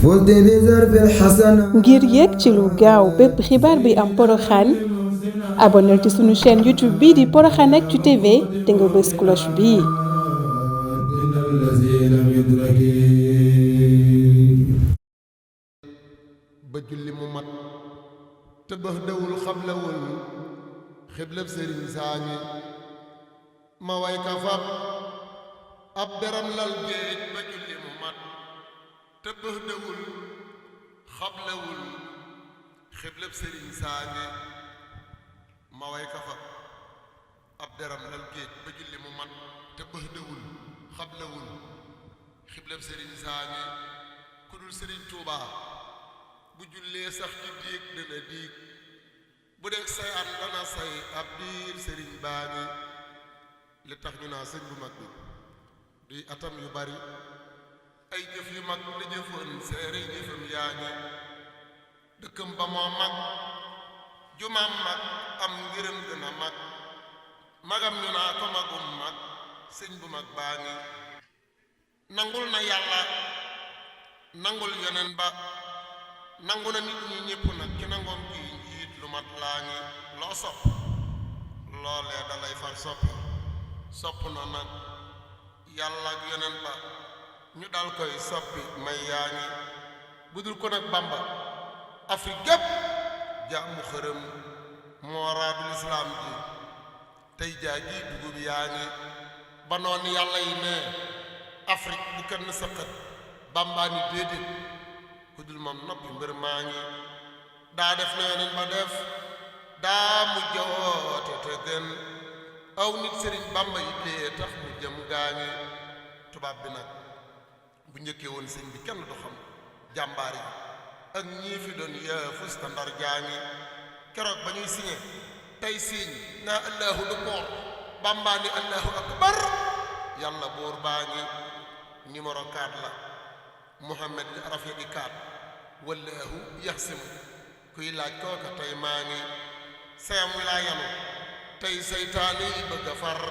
فزت بزرف الحسنة ngir yéeg ci lu gaaw bépp xibaar bi am Porokhane abonneel ci sunu chaîne YouTube bii di Porokhane Actu TV te nga bës cloche bii. إن الذي لم يدرك ba julli mu mat te bëx dawul xablawul xiblab sëriñ saañi ma way ka fab ab deram lal géej ba julli mu mat te bëx dawul xablawul xiblab sëriñ saañi ma way ka fab ab deram lal géej ba julli mu mat te bëx dawul xablawul xiblab sëriñ saañi ku dul sëriñ Tuubaa bu jullee sax ci diig dana diig bu dee say at dana say ab diir sëriñ baa ngi li tax ñu naa sëñ bu mag bi duy atam yu bari ay jëf yu mag la jëfoon seere jëfam yaa ngi dëkkam ba moo mag jumaam mag am ngërëm gën a mag magam ñu naa ko magum mag sëñ bu mag baa ngi nangul na yàlla nangul yonen ba nangu na nit ñi ñépp nag ci nangoom gi njiit lu mat laa ngi loo sopp loolee dalay far soppi sopp na nag yàlla ak yonent ba ñu dal koy soppi may yaa ngi budul ko nag Bamba Afrique gépp jaamu xërëm moo raadul islaam ji tey jaa gi dugub yaa ngi ba noonu yàlla yi ne Afrique bu kenn sëqat Bamba ni déedéet ku dul moom noppi mbër maa ngi daa def na yoneen ba def daa mu jawoote te gën aw nit sëriñ Bamba yi dee tax mu jëm gaa ngi tubaab bi nag bu njëkkee woon sëñ bi kenn du xam jàmbaar yi ak ñii fi doon yaafus ta ndar jaa ngi keroog ba ñuy signé tey siiñ naa allahu du poor Bamba ni allahu akbar yàlla buur baa ngi numéro 4 la Muhammad li arafe di kaat wallaahu yaxsimu kuy laaj kooka tey maa ngi sayam laa yanu tey seytaane yi bëgg a far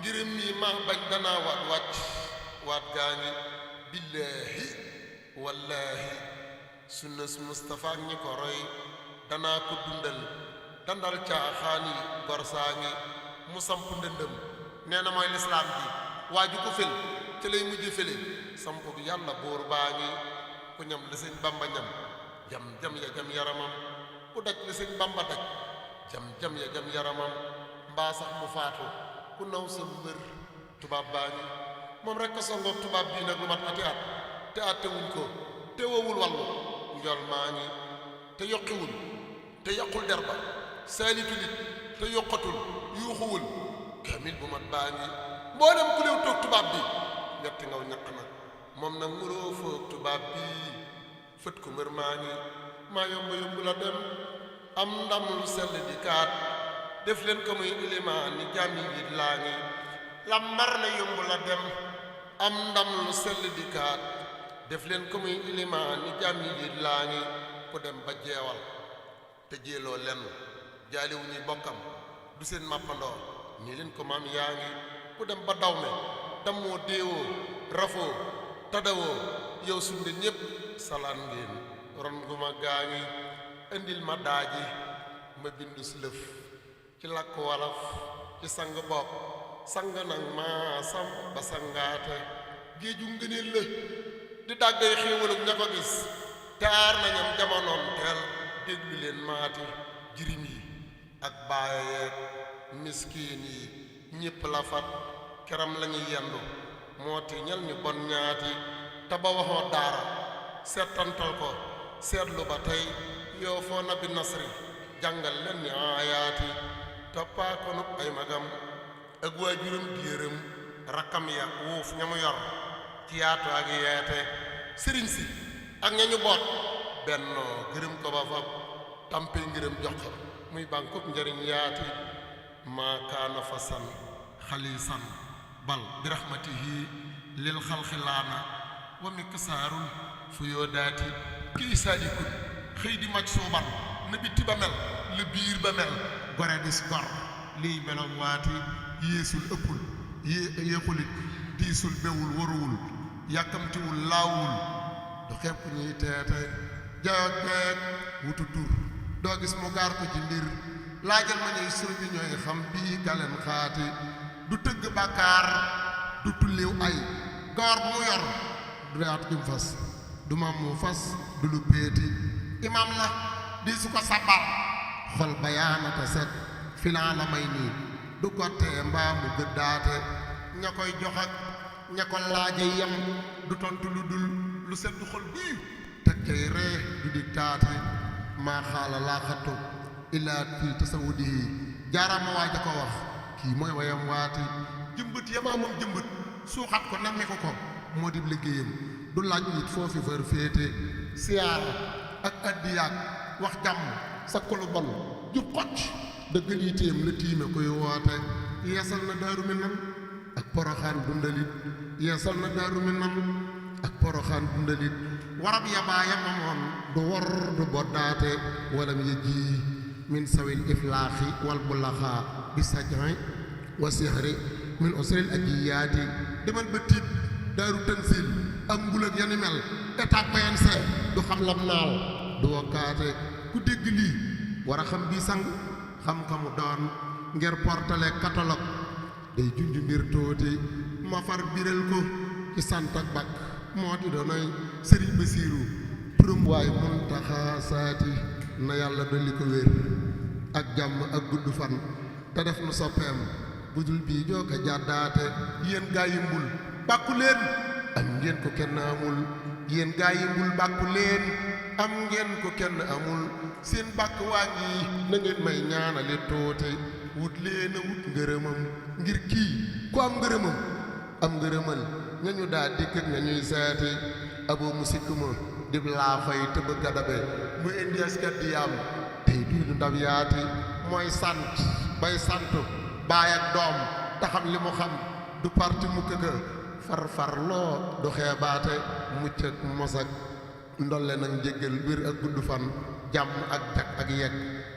ngirim mii maa bañ danaa waat wàcc waat gaa ngi billaahi wallaahi sunna su Mustafa ak ñi ko roy danaa ko dundal dandal caaxaani gor saa ngi mu samp ndëndëm nee na mooy lislaam ji waaju ko fël ci lay mujj fële samp bi yàlla buur baa ngi ku ñam li sëñ Bamba ñam jam jam ya jam yaramam ku daj li sëñ Bamba daj jam jam ya jam yaramam mbaa sax mu faatu ku naw sa mbër tubaab baa ngi moom rek a songoog tubaab bii nag lu mat ati at te attewuñ ko te wowul wàllu njol maa ngi te yokkiwul te yàqul der ba saalitu nit te yokkatul yuuxuwul kamil bu mat baa ngi mboolem ku léew toog tubaab bi ñetti ngaw ñaq nag moom nag muroo foog tubaab bii fët ko mbër maa ngi maa yomb yomb la dem am ndam lu sell di kaat def leen ko muy ilimaan ni jàmmi yi laa ngi lambar na yomb la dem am ndam lu sell di kaat def leen ko muy ilimaan ni jàmmi yi laa ngi ku dem ba jeewal te jéeloo lenn jaaliwu ñuy bokkam du seen màppandoo nii leen ko maam yaa ngi ku dem ba daw me dammoo déewoo rafoo tadawoo yow sunde ñépp salaan ngeen ron gu ma gaa ngi indil ma daaji ma bindu si lëf ci làkk walaf ci sang bopp sang nag maa sam ba sangaate géeju ngëneel la di dàggay xéewalug ña ko gis te aar nañam jamonoon teel déglu leen maati jirim yi ak baaya yeeg miskiin yi ñépp la fat keram lañuy yendu moo ti ñal ñu bon ñaati te ba waxoo daara seetantal ko seetlu ba tey yow foo na bi nasri jàngal leen ni aayaati toppaa ko nub ay magam ak waajuram biiram rakkam ya wuuf ña mu yor ci yaatu ak yeete sëriñ si ak ña ñu boot bennoo gërëm ko ba fab tampe ngërëm jox ko muy bànkub njëriñ yaati maa kaana fasan xaliisan bal bi rahmatihi lil xalqi laana wa miksaarul fu yoo daati kii saadikut xëy di maj suuban na bitti ba mel la biir ba mel gore dis gor liy meloom waati yéesul ëppul yéexulit diisul bewul waruwul yàkkamtiwul laawul du xeeb ku ñuy teete jayoog jeeg wutu tur doo gis mu gaar ko ci mbir laajal ma ñuy surbi ñooy xam bii galen xaati du tëgg bàkkaar du tulliw ay goor bu mu yor du reyaat jum fas du mam mu fas du lu péeti imam la di su ko sabal xol bayaanata set filan la may nii du gottee mbaa mu gëddaate ña koy jox ak ña ko laaje yem du tontu lu dul lu set du xol bii teg cay ree du diktaate maa xaala laa xattu illaa fii tasawudihi jaaraama waaj a ko wax kii mooy wayam waati jëmbët yamaa moom jëmbët suuxat ko nemmi ko moo di liggéeyam du laaj nit foofi far féete siyaara ak addiyaak wax jàmm sa kolu bon jub xocc dëggal yi téem la tiime koy woote yeesal na daaru minam ak poroxaan dundalit yeesal na daaru minam ak poroxaan dundalit warab yabaayam amoon du wor du boddaate walam ya ji min sawil iflaaxi wal bulaxaa bi sajrin wa sihri min usril ajiyaati demal ba tiit daaru tansil ak mbul ak yani mel état PNC du xam lam naal du wokkaate ku dégg lii war a xam bii sang xam-xamu doon ngir portale catalogue day junj mbir tuuti ma far biral ko ci sant ak bakk moo di doonay sëriñ Basiiru turam waay Muntaxa saati na yàlla dolli ko wér ak jàmm ak gudd fan te def nu soppeem budul bii joo ko jàddaate yéen gaa yi mbul bàkku leen am ngeen ko kenn amul yéen gaa yi mbul bàkku leen am ngeen ko kenn amul seen bàkk waa ngi na ngeen may ñaanale tuuti wut leen a wut ngërëmam ngir kii ku am ngërëmam am ngërëmal ña ñu daa dikk ak ña ñuy seeti aboo mu sikk ma dib laa fay te bëgg a dabe mu indi askat di yaam tey duy du ndab yaati mooy sant bay sant baay ak doom te xam li mu xam du parti mu këgga far loo du xeebaate mucc ak mos ak ndolle nag njéggal wér ak gudd fan jàmm ak jag ak yegg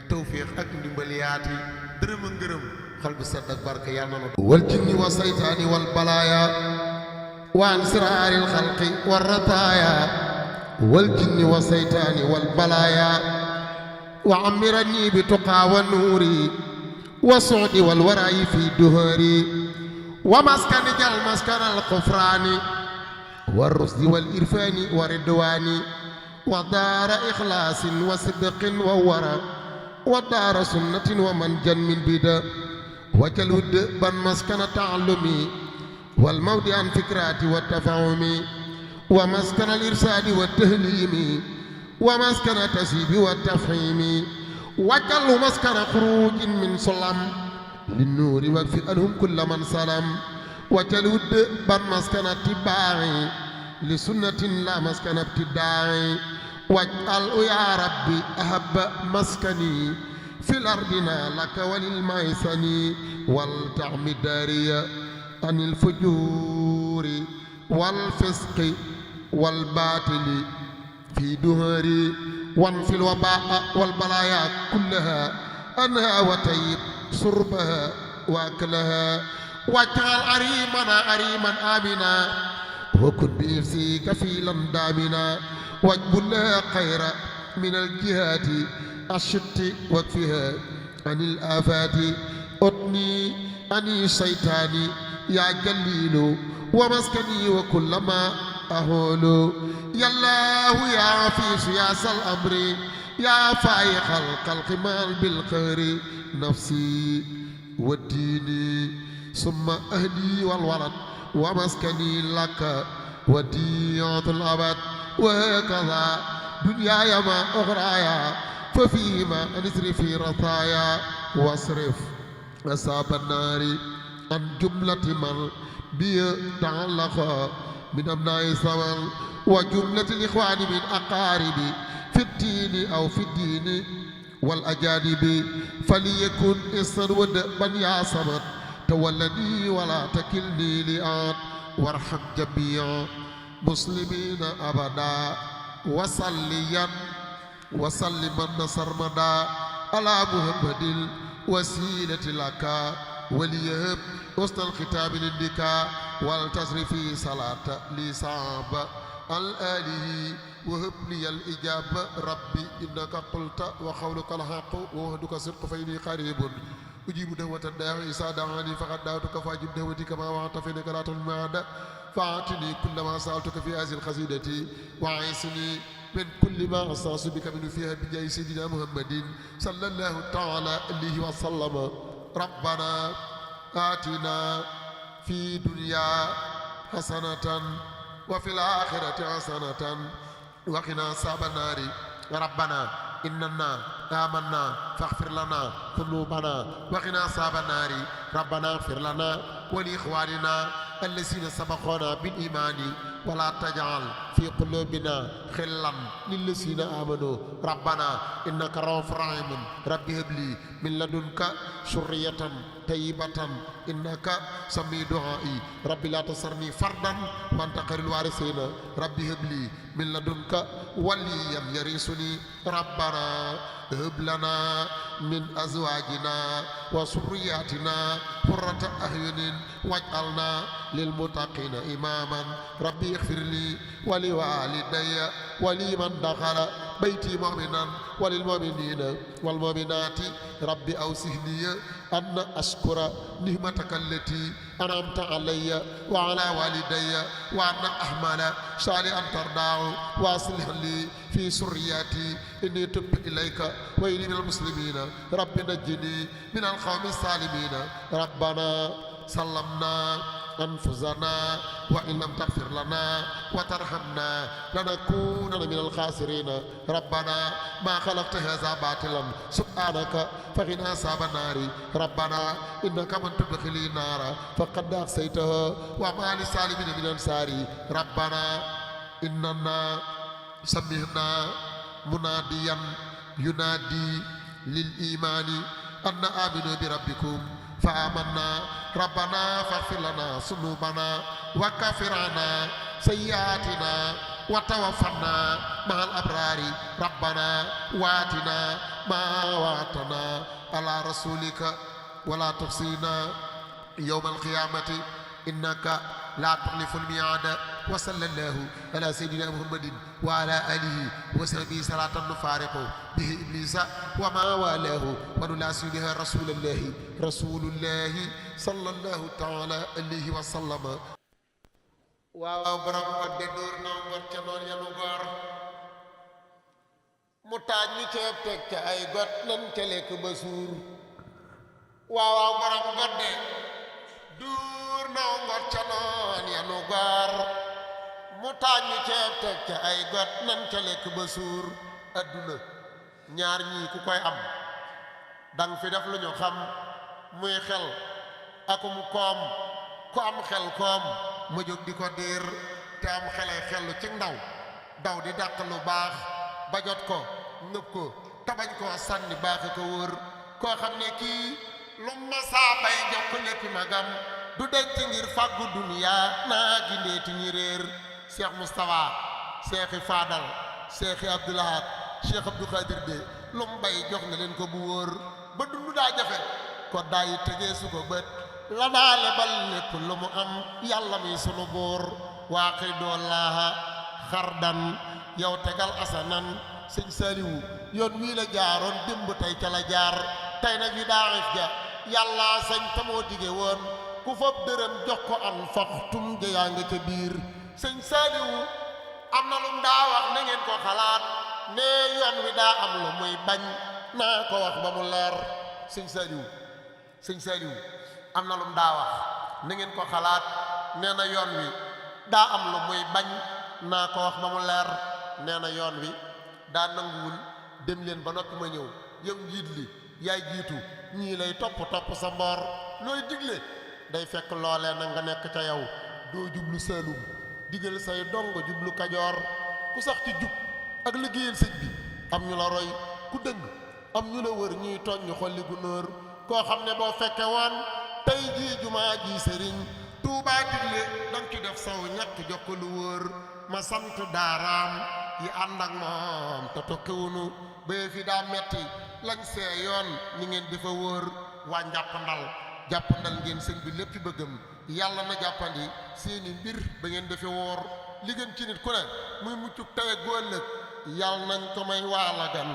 tawfiix ak ndimbal yaati dërëm ak ngërëm xol bu sedd ak barke yàlla na wal jinni wa saytaani wal balaaya wa an siraaril xalqi war rataaya wal jinni wa saytaani wal balaaya wa amirani bi tuqaa wa nuuri wa suudi wal waraayi fi duhari wa maskani jal maskana al xufraani wa rusdi wal irfaani wa ridwaani wa daara ixlaasin wa sidqin wa wara wa daara sunnatin wa manjan min bida wajal wudd ban maskana taallumi wal mawdi an fikraati wa tafahumi wa maskana al irsaadi wa tahlimi wa maskana tasibi wa tafhimi wajal maskana xurujin min sulam linnuuri wakfi anhum kulla man salam wajal wudd ban maskana tibaa'i li sunnatin la maskana ibtidaa'i wajal ya rabbi ahabba maskani في الأرضنا لك وللميسن والتعم داريا عن الفجور والفسق والباطل في دهري وانفي الوباء والبلايا كلها أنها وتيب شربها وأكلها واجعل أريمنا أريما آمنا وكن بنفسي كفيلا دامنا واجبل لها خير من الجهات الشت واكفها عن الآفات أطني أني شيطاني يا جليل ومسكني وكلما أهول يا الله يا عفيف يا سل أمري يا فايق الخلق مال بالخير نفسي وديني ثم أهلي والولد ومسكني لك وديعة الأبد وهكذا دنياي ما أخرايا ففيما نسري في رثايا واصرف أصاب النار عن جملة من بي تعلق من أبناء سمل وجملة الإخوان من أقاربي في الدين أو في الدين والأجانب فليكن إسر ودبا يا صمد تولني ولا تكلني لآن وارحم جميع مسلمين أبدا وصليا وسلم سرمدا على محمد الوسيلة لك وليهب حسن الختام للنكا والتصرف صلاة لصعب الآله وهب لي الإجابة ربي إنك قلت وقولك الحق ووعدك صدق فإني قريب أجيب دعوة الداعي إذا دعاني فقد دعوتك فأجب دعوتي كما وعدت فإنك لا تخلف الميعاد فأعطني كل ما سألتك في هذه القصيدة وعيسني من كل ما أستغيث بك منه فيها بجاه سيدنا محمد صلى الله تعالى عليه وسلم. ربنا آتنا في دنيا حسنة وفي الآخرة حسنة وقنا عذاب النار. ربنا إننا آمنا فاغفر لنا ذنوبنا وقنا عذاب النار. ربنا اغفر لنا ولإخواننا الذين سبقونا بالإيمان ولا تجعل في قلوبنا خلا للذين آمنوا. ربنا إنك رؤوف رحيم. رب هب لي من لدنك ذرية طيبة إنك سميع دعائي. رب لا تسرني فردا وأنت خير الوارثين. رب هب لي من لدنك وليا يرثني. ربنا هب لنا من أزواجنا وذرياتنا قرة أعين واجعلنا للمتقين إماما. ربي اغفر لي ولوالدي ولمن دخل بيتي مؤمنا وللمؤمنين والمؤمنات. ربي أوصني أن أشكر نعمتك التي أنعمت علي وعلى والدي وأن أحمل صالحا ترضاه وأصلح لي في ذريتي إني تبت إليك وإني من المسلمين. رب نجني من القوم الظالمين. ربنا سلمنا أنفسنا وإن لم تغفر لنا وترحمنا لنكونن من الخاسرين. ربنا ما خلقت هذا باطلا سبحانك فقنا عذاب النار. ربنا إنك من تدخل النار فقد أخزيته وما للظالمين من أنصار. ربنا إننا سمعنا مناديا ينادي للإيمان أن آمنوا بربكم فآمنا. ربنا فاغفر لنا ذنوبنا وكفر عنا سيئاتنا وتوفنا مع الأبرار. ربنا وآتنا ما وعدتنا على رسولك ولا تخزنا يوم القيامة إنك لا تخلف الميعاد. وصلى الله على سيدنا محمد وعلى آله وصحبه صلاة نفارق به إبليس وما والاه ونلاسي بها رسول الله صلى الله تعالى عليه وسلم. waaw borom wadde dóor na ngor ca noon yanu góor mu taaj ñu ceeb teg ca ay got nan ca lekk ba suur. waaw borom wadde dóor na ngor ca noon yanu góor mu taaj ñu ceeb teg ca ay got nan ca lekk ba suur. adduna ñaar ñii ku koy am dang fi def lu ñu xam muy xel akum koom. ku am xel koom ma jóg di ko diir te am xelay xellu ci ndaw daw di dàq lu baax ba jot ko nëb ko tabañ koo sànni baaxe ko wóor. koo xam ne kii lu ma saa bay jox ko léppi magam du denc ngir fàggu duniyaa naa gindeeti ñi réer. Cheikh Moustapha Cheikhi Fadal Cheikhi Abdoulahad Cheikh Abdou Khadir de lu mu bay jox na leen ko bu wóor. ba dund daa jafe ko daay tegee su ko bët la daa lebal lépp lu mu am yàlla mi sunu buur. waaqidoo laaha xardan yow tegal asanan. sëñ Saliwu yoon wii la jaaroon démb tey ca la jaar tey nag yu daaxif ja yàlla sañ tamoo dige woon ku fab dërëm jox ko an faxtum ja yaa nga ca biir. sëñ Saliwu am na lum daa wax na ngeen ko xalaat ne yoon wi daa am lu muy bañ naa ko wax ba mu leer. sëñ Saliwu am na lum daa wax na ngeen ko xalaat nee na yoon wi daa am lu muy bañ naa ko wax ba mu leer. nee na yoon wi daa nanguwul dem leen ba noppi ma ñëw yow njiit li yaay jiitu ñii lay topp sa mboor. looy digle day fekk loolee na nga nekk ca yow doo jublu Saalum digal say dongo jublu Kajoor. ku sax ci jub ak liggéeyal sëñ bi am ñu la roy ku dëng am ñu la wër ñuy tooñ ñu xolli gu nóor. koo xam ne boo fekke woon tey jii jumaa ji sëriñ Tuubaa digle danga ci def saw ñàkk jox ko lu wóor. ma sant daaraam yi ànd ak moom te tokkiwunu ba fi daa metti lañ see yoon ni ngeen di fa wóor. waa jàppandal ngeen sëñ bi lépp bëggam yàlla na jàppandi seeni mbir ba ngeen defe woor. li gën ci nit ku ne muy muccuk tey gu ëllëg yàlla nañ ko may waala gan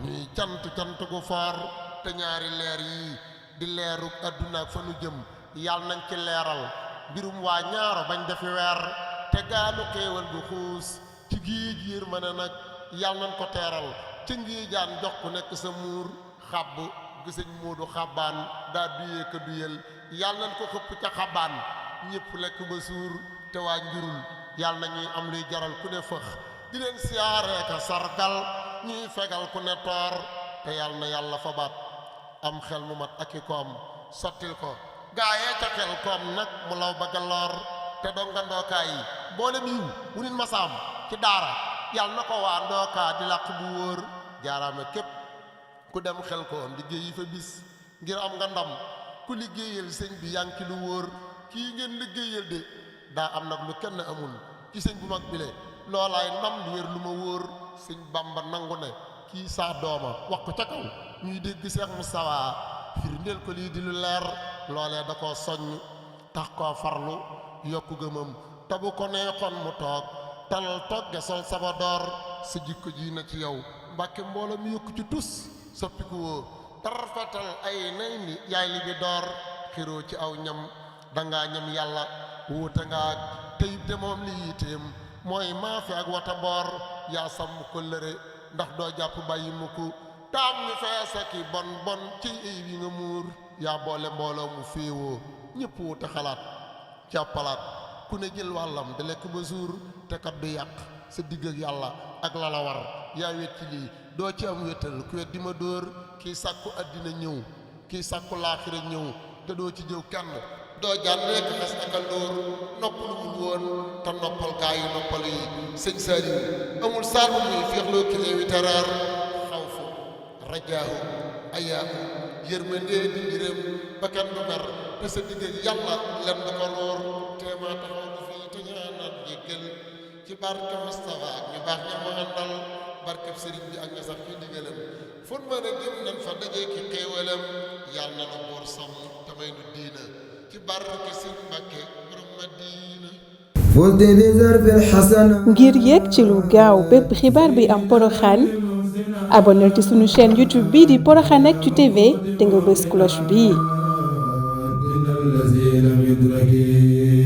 ñuy cant gu foor te ñaari leer yi di leeruk àdduna ak fa nu jëm yàlla nañ ci leeral mbirum waa ñaaro bañ defi weer te gaanu xéewal gu xuus ci géej yér mën a nag yàlla nañ ko teeral ca ngéejaan jox ku nekk sa muur xàbb gisañ moodu xabbaan daa duyee ka duyel yàlla nañ ko xëpp ca xabbaan ñëpp lekk ba suur te waa njurul yàlla nañuy am luy jaral ku ne fëx di leen siyaaree ka sargal ñuy fegal ku ne toor te yàlla na yàlla fa baat am xel mu mat ak i koom sottil ko gaayee ca xel koom nag mu law ba galoor te donga ndookaa yi mboolem yiw bu nit masaam ci daara yàlla na ko waa ndookaa di làq bu wóor jaaraama képp ku dem xel koom liggéey yi fa bis ngir am nga ndam ku liggéeyal sëñ bi yanki lu wóor kii ngeen liggéeyal de daa am nag lu kenn amul ci sëñ bu mag bile loolaay ndam lu wér lu ma wóor sëñ Bamba nangu ne kii saa dooma wax ko ca kaw ñuy dégg Seex Mustafaa firndeel ko lii di lu leer loolee da koo soññ tax koo farlu yokku gëmam te bu ko neexoon mu toog talal togge sol saba door sa jikko ji na ci yow mbàkke mbooloo mi yokku ci tus soppiku woo tarfatal ay nay ni yaay li bi door xiroo ci aw ñam dangaa ñam yàlla wuute nga teyib de moom li yiteem mooy maafe ak wata boor yaa sàmm ko lëre ndax doo jàpp bàyyi mukk taam ñu feesa ki bon bon ci ay bi nga muur yaa boole mbooloo mu féewoo ñëpp wuute xalaat jàppalaat ku ne jël wàllam da lekk ba suur te kat du yàq sa digg ak yàlla ak la la war yaa wecci lii doo ci am wétal ku wet di ma dóor kii sàkku àddina ñëw kii sàkku laaxira ñëw te doo ci jëw kenn doo jaan rekk xes ak a ndóor noppalu wul woon te noppal gaa yu noppalu yi sëñ Saliou amul saabu muy féexloo ki leewi teraar xaw fu rajaahu ayaahu yërmandee di mbiram ba kenn du mer te sa digg ak yàlla len da ko loor teemaa taxaw du fii te ñaanaat jéggal ci barke Moustapha ak ñu baax ña ma àndal barkeb sëriñ bi ak nga sax fi ndigalam fon mën a jëm nañ fa dajee ki xéewalam yàlla na la boor sàmm te may nu diina ci barke sëriñ Mbàkke borom Madina فزت بزرف الحسنة ngir yéeg ci lu gaaw bépp xibaar bi am Porokhane abonneel ci sunu chaîne YouTube bii di Porokhanactu TV te nga bës cloche bii إن الذين لم يدركوا